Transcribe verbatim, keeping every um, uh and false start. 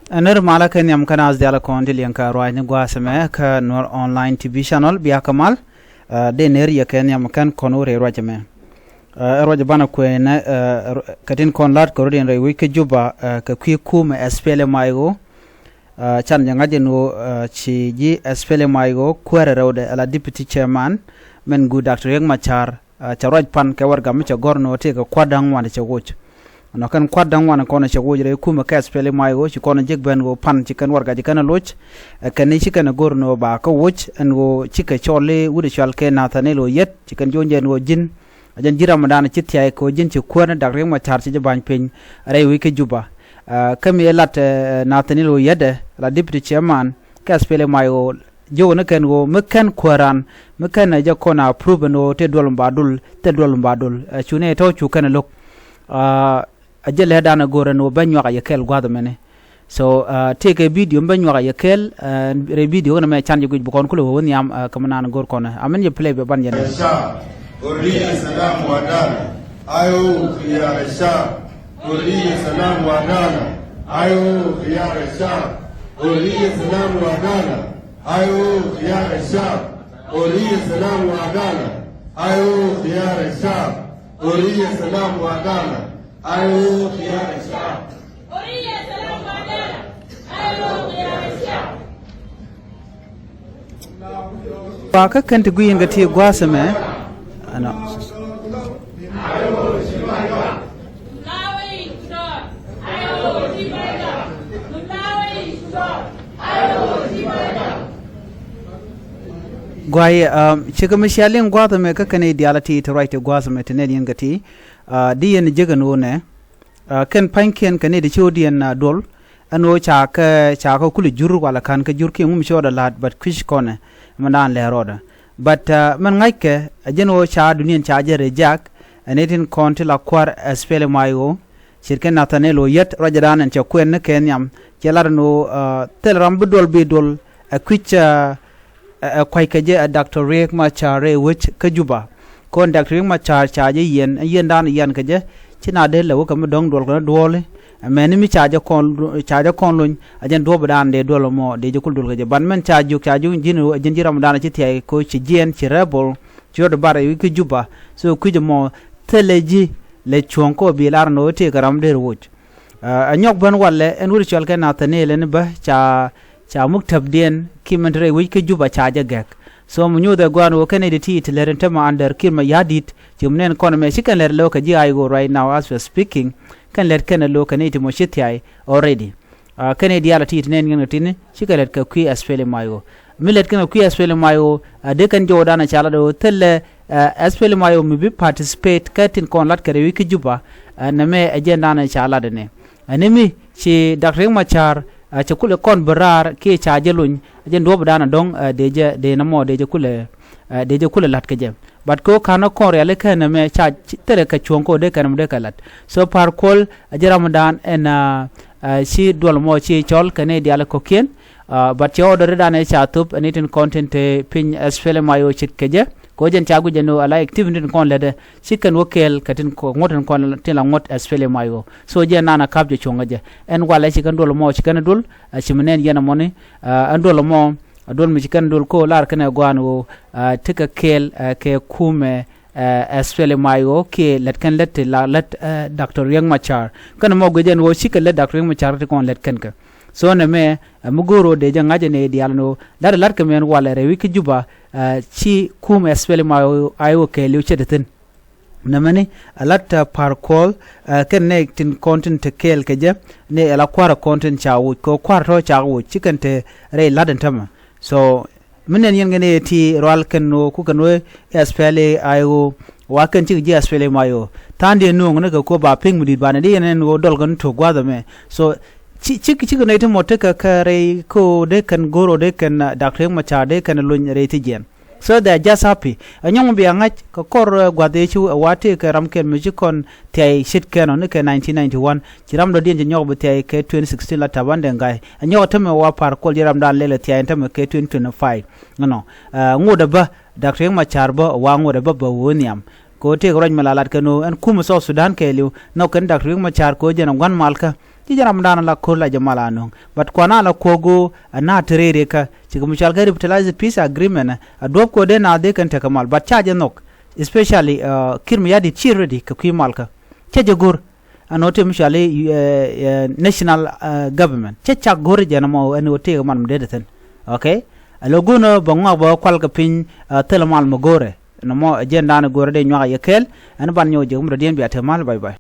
Ɛ ner malä kɛ nhiam kä naath diaal kɔn ti liɛŋ kɛ ruac ni gua̱a̱th ɛmɛ kä Nuer Online T V channel, bia kä mal. Ɛ, dee ner yɛ kɛ nhiam kɛn kɔn wä rɛy ruac ɛmɛ. Ɛ, ruac ɛ banɛ kuɛɛnɛ, ɛ, kɛ tin kɔn la̱t kɛ rɔ̱diɛn rɛy wec kä Juba, ɛ, kɛ kui̱ kumɛ S P L M I O. Ɛ, can jɛ ŋa̱c ɛn ɣöö, ɛ, ci ji̱ S P L M I O kuäärɛ rɛwdɛ ala deputy chairman mɛn guut Doctor Riek Machar, ɛ, cɛ ruac pan kɛ warɛgak mi cɛ gɔ̱r ɛn ɣöö tëëkɛ kua̱r da̱ŋ ŋuan cɛ woc. Ɛnɔ kɛn kua̱r da̱ŋ ŋuan kɔn cɛ woc rɛy kumɛ kɛ S P L M I O, ci kɔn jek ben ɣöö pan ci kɛn warɛgak ci kɛn loc. Ɛ, kɛn ci kɛn go̱r ɛn ɣöö ba kä woc ɛn ɣöö cikɛ cɔl i̱ wut ɛ cɔal kɛ Nathaniel Oyet, ci kɛn jo̱o̱ny jɛ ɛn ɣöö ji̱n, ɛ jɛn ji̱ ram dan ci thia̱a̱c kɛ ɣöö ji̱n ci kuäär ni Doctor Riek Machar ci jɛ ba̱ny piny rɛy wec kä Juba. Ɛ, kä mi ɛ lat, ɛ, Nathaniel Oyet ɛ la deputy chairman kɛ S P L M I O, jiök ni kɛn ɣöö mi kɛn kuääran, mi kɛn ɛ jɛ kɔn a approve ɛn ɣöö tëë duɔl mi ba dul, thil duɔl mi ba dul. Ɛ, cu nɛy tɔ̱ cu kɛn ɛ lo̱k. Ɛ, a jɛ lɛ dan ɛ go̱r ɛn ɣöö bä nyuak a yɛ kɛɛl gua̱a̱th ɛmɛni. So, ɛ, tëëkɛ video mi bä nyuak a yɛ kɛɛl, ɛ, rɛy video kɛn ɛmɛ can jɛ guic bi kɔn kulɛ wä wä nhiam, ɛ, kä mi naan go̱r kɔn ɛ. Amin jɛ play bɛ ban jɛ nɛ. Sha, hurriya, salam wa adala. Ayo, khiyar sha. Hurriya, salam wa adala. Ayo, khiyar sha. Hurriya, salam wa adala. Ayo, khiyar sha. Hurriya, salam wa adala. Ayo, khiyar sha. Hurriya, salam wa adala. Ayo, khiyar sha. Wa kä kɛn ti gui̱i̱n kɛ ti gua̱a̱th ɛmɛ. Ɛnɔ. Gua̱a̱th, um, cikɛ mi cia liŋ gua̱a̱th ɛmɛ kä kɛn i̱ diaal a ti ti ruac ti gua̱a̱th ɛmɛ ti nɛn yɛn kɛ ti. Uh, di yɛn jek ɛn ɣöö nɛ, uh, kɛn pa̱nykiɛn kɛ ni ti ci ɣöö diɛn, uh, duɔl. Ɛn ɣöö ca kɛ, ca kɛ kulɛ jur walɛ ka̱n kɛ jur kiɛ ŋum ci ɣɔdɛ la̱t, but kui̱c kɔnɛ mɛn daan lɛr rɔɔdɛ. But, uh, mɛn ŋa̱ckɛ ɛ jɛn ɣöö ca duniɛn ca jɛ reject, ɛ ni tin kɔn ti la kua̱r S P L M I O, ce̱tkɛ Nathaniel Oyet, ruacɛ daan ɛn cɛ kuɛn ni kɛ nhiam, cɛ lat ɛn ɣöö, uh, thil ram bi duɔl bi duɔl ɛ kui̱c, uh, ɛ, ɛ kua̱c kɛ jɛ ɛ Doctor Riek Machar ɛ wec kä Juba. Kɔn Doctor Riek Machar ca jɛ yiɛn, ɛ yiɛn dan yiɛn kɛ jɛ, ci na dee lɛ wä kɛ mi dɔ̱ŋ duɔl kɛ ni duɔli. Ɛ mɛni mi ca jɛ kɔn, ca jɛ kɔn lony, ɛ jɛn duɔp dan dee duɔl mɔ, dee jɛ kul duɔl kɛ jɛ. Ban mɛn ca jiök, ca jiök ji̱n, ɛ ji̱n ji̱ ram dan ci thia̱y ko ci jiɛn, ci rebel, ci rɔɔd bar ɛ wi̱c kä Juba. So kui̱c mɔ, thilɛ ji̱, lɛ cuɔ̱ŋ kɔ bi lar nɔ tëë kɛ ram dee woc. Ɛ, ɛ nyɔk ben walɛ, ɛn wut cɔal kɛ Nathaniel ɛn bä ca, ca muk täpdiɛn ki mɛn te rɛy wec kä Juba ca jɛ gɛk. So mi nyuuth ɛ gua̱a̱n ɣöö kɛn i̱ ti ti ti lɛr in tämɛ under Kiir Mayardit, ci mi nɛn kɔn ɛmɛ ci kɛn lɛr lo̱o̱ kɛ ji̱ I O right now as we are speaking, kɛn lɛr kɛn ɛ lo̱o̱ kɛn i̱ ti mɔ ci thiay already. Ɛ, kɛn i̱ diaal ɛ ti ti nɛn ŋɛn kɛ tini, ci kɛ lɛr kɛ kui̱ S P L M I O. Mi lät kɛn kɛ kui̱ S P L M I O, ɛ, dee kɛn jɔwdan ɛ ca lat ɣöö thilɛ, ɛ, S P L M I O mi bi participate kɛ tin kɔn lat kɛ rɛy wec kä Juba, ɛ, nɛmɛ ɛ jɛn dan ɛ ca lat ɛnɛ. Ɛ, ni mi ci Doctor Riek Machar, ɛ, cɛ kulɛ kɔn bi raar kiɛ ca jɛ lony, ɛ jɛn duɔ̱ɔ̱pdan ɛ dɔ̱ŋ, ɛ, dee jɛ, dee nɛmɔ dee jɛ kulɛ, ɛ, dee jɛ kulɛ la̱t kɛ jɛ. But kɛ ɣöö ka̱n ɛ kɔn riali kɛn nɛmɛ ca ci, thilɛ kɛ cuɔ̱ŋ kɛ ɣöö dee kɛn nɛmɛ dee kɛ la̱t. So Par Kuol, ɛ jɛn ramdan ɛn, ɛ, ɛ, ci duɔl mɔ ci cɔl kɛn i̱ diaal kɔ̱kiɛn. Ɛ, but cɛ order dan ɛ ca thop, ɛ ni tin kɔn tin te piny S P L M I O ce̱tkɛ jɛ. Kɛ ɣöö jɛn ca guic ɛn ɣöö ala activity tin kɔn lätdɛ, ci kɛn wä kɛɛl kɛ tin kɔ-, ŋuɔ̱t tin kɔn tin la ŋuɔ̱t S P L M I O. So jɛn naan a ka̱p jɛ cuɔ̱ŋ kä jɛ. Ɛn walɛ ci kɛn duɔl mɔ ci kɛn duɔl, ɛ, ci mi nɛn yɛn ɛmɔni, ɛ, ɛn duɔl mɔ, ɛ, duɔl mi ci kɛn duɔl ko lar kɛn ɛ gua̱a̱n ɣöö, ɛ, tekɛ kɛɛl, ɛ, kɛ kumɛ, ɛ, S P L M I O kiɛ lät kɛn lät ti la lät, ɛ, Doctor Riek Machar. Kɛn mɔ guic ɛn ɣöö cikɛ lät Doctor Riek Machar ti kɔn lät kɛn kɛ. So nɛmɛ, ɛ, mi go̱o̱r ɣöö dee jɛ ŋa̱c ɛn ɛ diaal ɛn ɣöö la̱t ɛ la̱t kɛ mɛn walɛ rɛy wec kä Juba, ɛ, ci kumɛ S P L M I O, I O kɛɛliw ce̱t ɛ thi̱n. Nɛmɛni, ɛ la̱t, ɛ, Par Kuol, ɛ, kɛn nɛy tin kɔn tin te kɛɛl kɛ jɛ, ni ɛ la kua̱r ɛ kɔn tin ca woc, kɛ kua̱r tɔ̱ ca woc, ci kɛn te rɛy la̱t ɛn tämɛ. So, mi nɛn yɛn kɛn ɛ ti rual kɛn ɣöö, ku kɛn ɣöö S P L M I O, wa kɛn cikɛ ji̱ S P L M I O. Tha̱a̱ŋdiɛn nööŋ ni kɛ ko̱ ba pi̱ŋ mi di̱i̱t banɛ di yɛn ɛn ɣöö dɔl kɛn tok gua̱a̱th ɛmɛ. So, ci, ci, cikɛ nɛy ti mɔ tekɛ kɛ rɛy ko̱ dee kɛn go̱r ɣöö dee kɛn, ɛ, Doctor Riek Machar dee kɛn lony rɛy thi jiɛn. So they are just happy. Ɛ nyɔŋ bia ŋa̱c kɛ kɔr, ɛ, gua̱th ëë ci wa tëëkɛ ramkiɛn mi ci kɔn thiay ce̱tkɛn ɔ ni kɛ nineteen ninety-one. Ci ram dɔ̱diɛn ci nyɔk bi thiay kɛ twenty sixteen la Taban Deng Gai. Ɛ nyɔk tämɛ wa Par Kuol ji̱ ramdan lɛl ɛ thiay tämɛ kɛ twenty twenty-five. Ɛnɔ. Ɛ, ŋot ɛ bä, Doctor Riek Machar bä, wa ŋot ɛ bä bä wä nhiam. Kɛ ɣöö tëëkɛ ruac mi la lat kɛn ɣöö ɛn kumɛ South Sudan kɛɛliw. Nhɔk kɛn Doctor Riek Machar kɛ ɣöö jɛn ɛ gua̱n malkä. Ci jɛ ram dan la ko̱r la jɛ mal a nuŋ. But kuan a la kuɔk gu a na te rɛy rɛy kä. Cikɛ mi cɔal kɛ revitalized peace agreement, a duɔp kɛ dee na dee kɛn tekɛ mal. But ca jɛ nhɔk. Especially, uh, Kiir Mayardit ci ready kɛ kui̱ mal kä. Cɛ jɛ go̱r. Ɛn ɣöö tëë mi cɔal i̱, eh, eh, national, eh, government. Cä cak go̱r jɛn ɛmɔ ɛn ɣöö tëëkɛ man mi deet thi̱n. Okay? Ɛ lo̱ go̱n ɣöö bɛ ŋɔak bɛ kual kɛ piny, eh, thilɛ mal mi go̱rɛ. Nɔmɔ ɛ jɛn da̱a̱n go̱rɛ dee nyuak ɛ yɛ kɛɛl. Ɛn ban nyɔk jek mi dɔ̱diɛn bia te mal, bye bye.